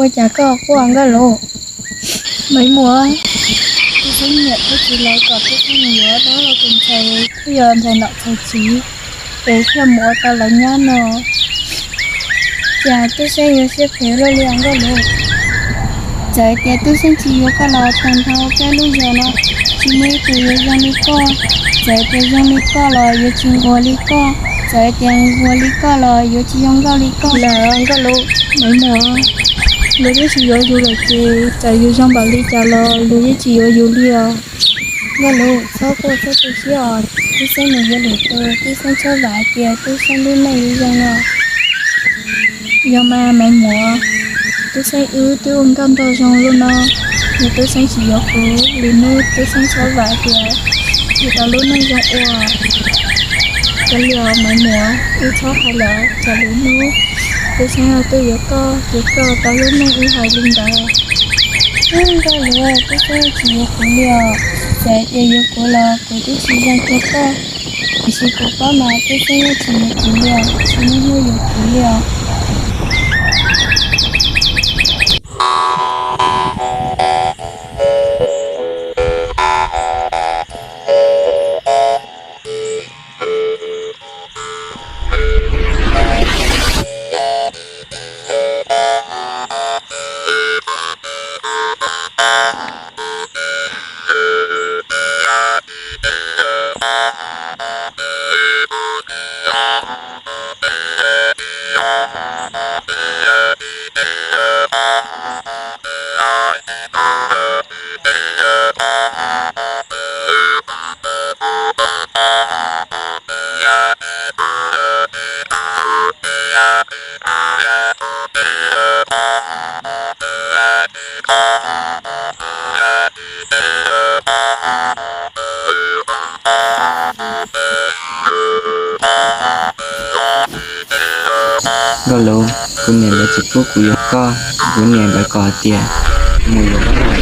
Ua cas koj quaj Nkauj Lus? Maiv Muas, Tub Xeeb niam thiab txiv lawv kom Tub Xeeb mus yuav dab laug tus ntxhais, thiaj yog ntxhais nom ntxhais tswv, es thiaj mus ua tau lawv nyab no. Cas Tub Xeeb yuav siab phem luaj li os Nkauj Lus. Txawm tias Tub Xeeb tsis yuav koj los tag nrho peb lub zos no tsis muaj ib tug yuav zoo li koj. Txawm tias zoo li koj los yuav tsis nquag li koj, txawm tias nquag li koj los yuav tsis zoo nkauj li koj lawm Nkauj Lus. Maiv Muas, luag twb tsis yuav yus lawm ces txawm yus zoo npaum li cas los luag yeej tsis yuav yus li os. Nkauj Lus, txhob quaj txhob tu siab os. Tub Xeeb mus yuav lwm tus, Tub Xeeb txhob vam hais tias Tub Xeeb lub neej yuav zoo no. Yog mas Maiv Muas, Tub Xeeb wb twb ua nkauj nraug zoo lub no, yog Tub Xeeb tsis yuav kuv, lwm hnub Tub Xeeb txhob vam tias yuav tau lub neej zoo ua. Kav liam Maiv Muas, wb txhob hais lawm, tsam lwm hnub Tub Xeeb tuaj yuav koj ces koj tau lub neej wb hais li ntawd. Nkauj Lus, Tub Xeeb tsis yuav kuv li os. Txawm tias yuav kuv los kuv twb tsis zoo kiag koj. Tiam sis kuv paub mas Tub Xeeb yeej tsis yuav kuv li os, tsis niaj hnub yuav kuv li os. Nkauj Lus, kuv niam lawv tsis pub kuv yuav koj, kuv niam lawv kom hais tias mus yuav dab laug.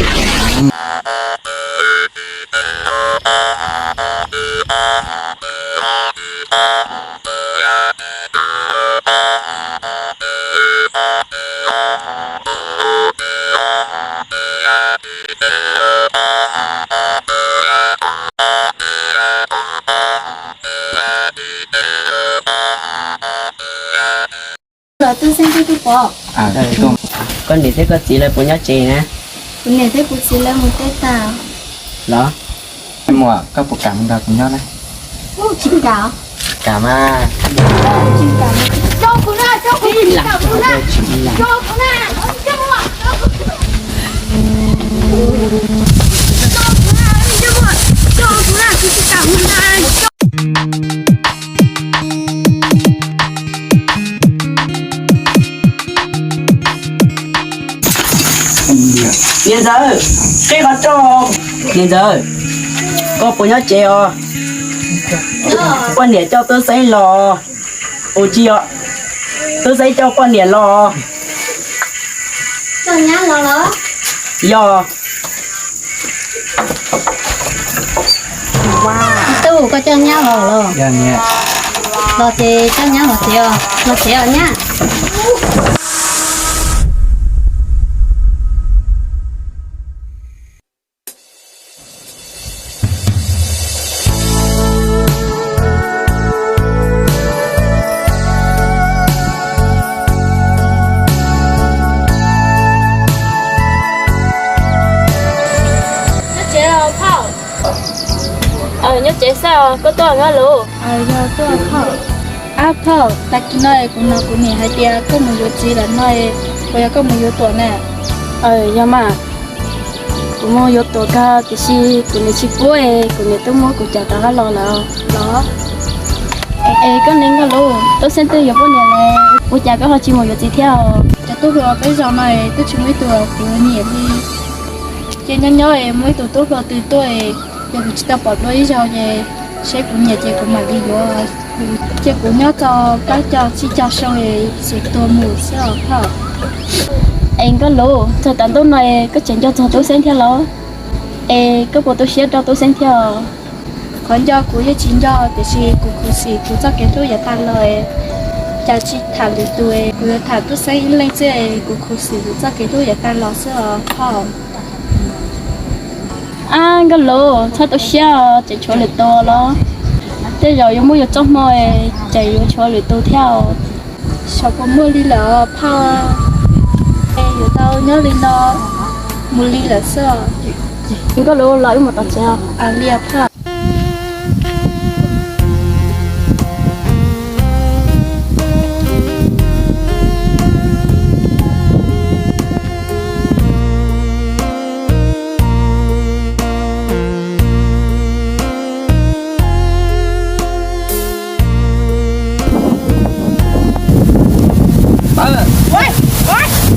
Los Tub Xeeb thiab Tub Pov. Koj niam thiab koj txiv lawv puas nyob tsev na? Kuv niam thiab kuv txiv lawv mus teb tag. Los? Muam, koj puas kam mus nrog kuv nyob na? Tsis kam. Kam mas. Tsis kam. Tso kuv na, tso kuv, tsis kam kuv na. Tso kuv na. Tso kuv na, tso kuv na, kuv tsis kam mus na. Niam ntxawm, qhib qhov rooj. Niam ntxawm, koj puas nyob tsev os? Poj niam coj Tub Xeeb los. Ua tsis yog, Tub Xeeb coj poj niam los. Coj nyab los los? Yog. Tub, koj coj nyab los los? Los ces coj nyab los tsev os, los tsev os nyab. Nyob tsev xwb os, koj tuaj Nkauj Lus? Yog tuaj phauj. Ab phauj, tag kis no kuv hnov kuv niam hais tias koj mus yuav txiv lawm no, puas yog koj mus yuav Tuam na? Yog mas, kuv mus yuav Tuam kawg tiam sis kuv niam tsis pub, kuv niam twb muab kuv coj rov qab los lawm los. Es koj ne Nkauj Lus, Tub Xeeb twb yuav poj niam lawm, ua cas koj ho tsis mus yuav txiv thiab? Cov tub hluas peb zos no twb tsis muaj ib tug kuv nyiam li. Ces nyob nyob muaj ib tug tub hluas twg tuaj, yog kuv tsis tau pom dua ib zaug ces seb kuv nyiam ces kuv mam li yuav. Ces kuv nyob tau plaub caug tsib caug xyoo xwm tuag mus xwb os phauj. Es Nkauj Lus, txog tav ntuj no koj tseem nco txog Tub Xeeb thiab los? Es koj puas tu siab rau Tub Xeeb thiab? Qhov nco kuv yeej tsis nco, tiam sis kuv khuv xim kuv txoj kev hlub yav tag los. Cas tsis tham lwm tus, kuv yuav tham Tub Xeeb ib leeg xwb, kuv khuv xim txoj kev hlub yav tas los xwb os phauj. Ab Nkauj Lus, txhob tu siab os, tseem tshuav lwm tus los. Tej zaum yuav muaj yuav txoj hmoo, tseem yuav tshuav lwm tus thiab os. Xyov puas muaj li lawm phauj, yuav tau nyob li no mus li lawm xwb os. Nkauj Lus, los wb mus tom tsev os. Li os phauj.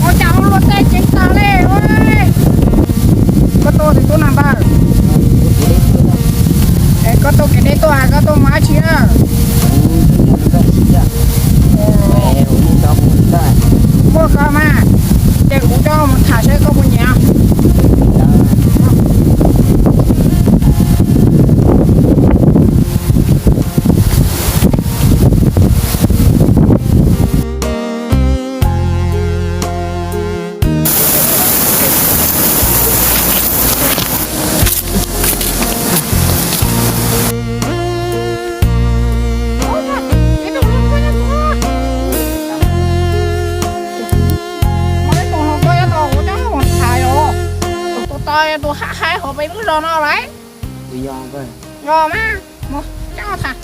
Ua cas ua luag tej ceev tas li? Koj tuaj tus tub na npawg? Es koj tuaj kev deb tuaj, koj tuaj mus dab tsi na? Muaj koj mas, ces kuv coj mus tham seb koj puas nyiam. Tus haib haib hauv peb lub zos no lawm. Yog mas, mus coj tham.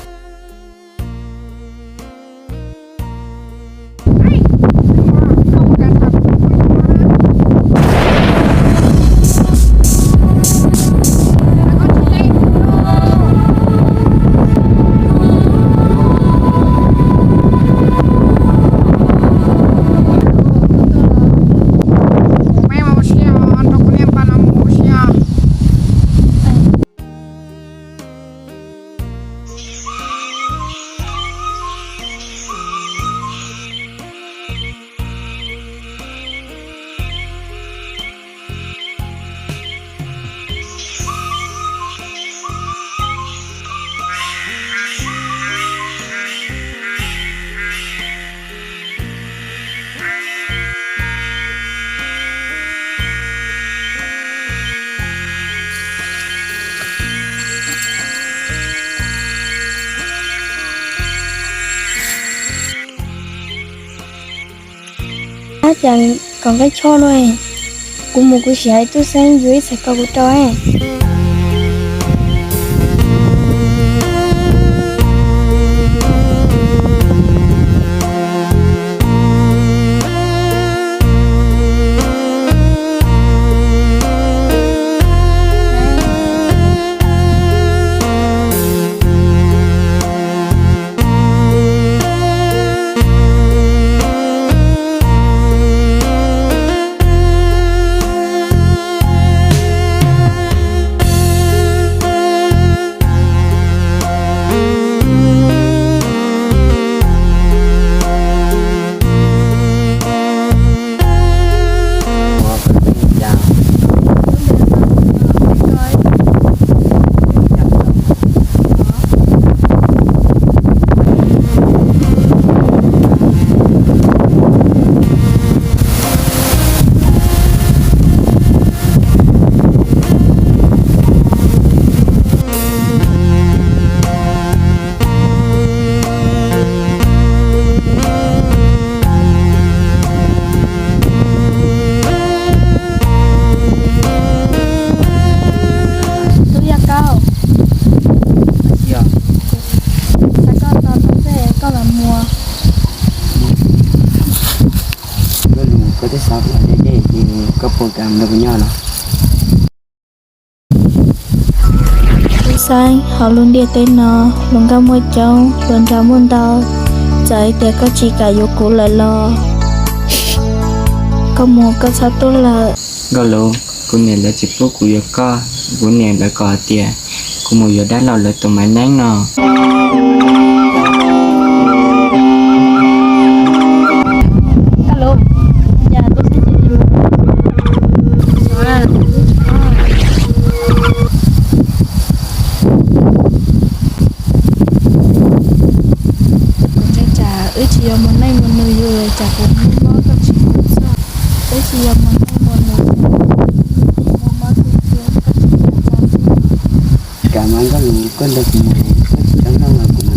Ab, cas kom nqaij tsho no, kuv mus kuv sim hais Tub Xeeb yuav ib txhais ko kuv rau. Tub yog koj, xav koj tau tus xej koj los muag. Koj lus koj twb xav ua deb deb, koj puas kam nrog kuv nyob no? Tub Xeeb, hauv lub ntiaj teb no hluas nkauj muaj coob, hluas nraug muaj ntau. Txawm hais tias koj tsis kam yuav kuv lawm los koj mus koj txhob tuaj lawm. Nkauj Lus, kuv niam lawv tsis pub kuv yuav koj, kuv niam lawv kom hais tias kuv mus yuav dab laug lawv tus maiv neeb no. Kuv ntshai tsam Wb tsis yog muaj neej muaj nus, yus tsam kuv muaj mob koj tsis kho txog. Wb tsis yog muaj neej muaj nus, muaj mob twg twg koj tsis kho txog xwb. Kav mas Nkauj Lus, koj nrog kuv mus, koj tsis tau noj los kuv